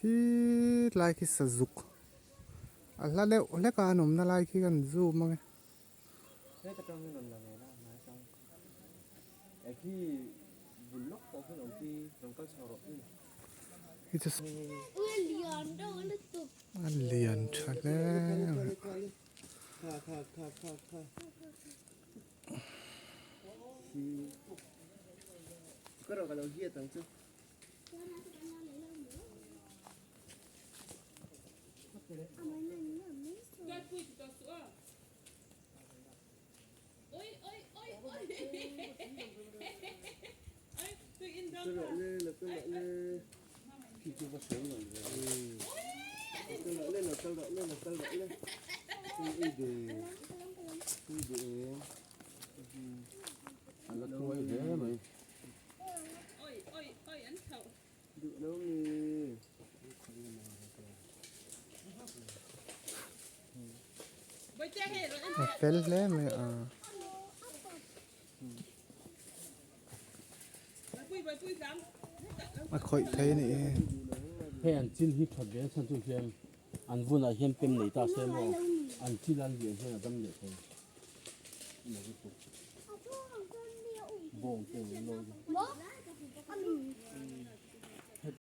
Khi tlai khi sazuk a hla deuh hlek a an awmna lai khi kan zoom ang e. A lian tha hle mai. A fel hle mai a. A khawih thei a nih hi. Hei an chil hi that ve a chhan chu hian an vunah hian pem nei ta se maw an chil an lian hian a dam leh thei. Bawng te an lawi.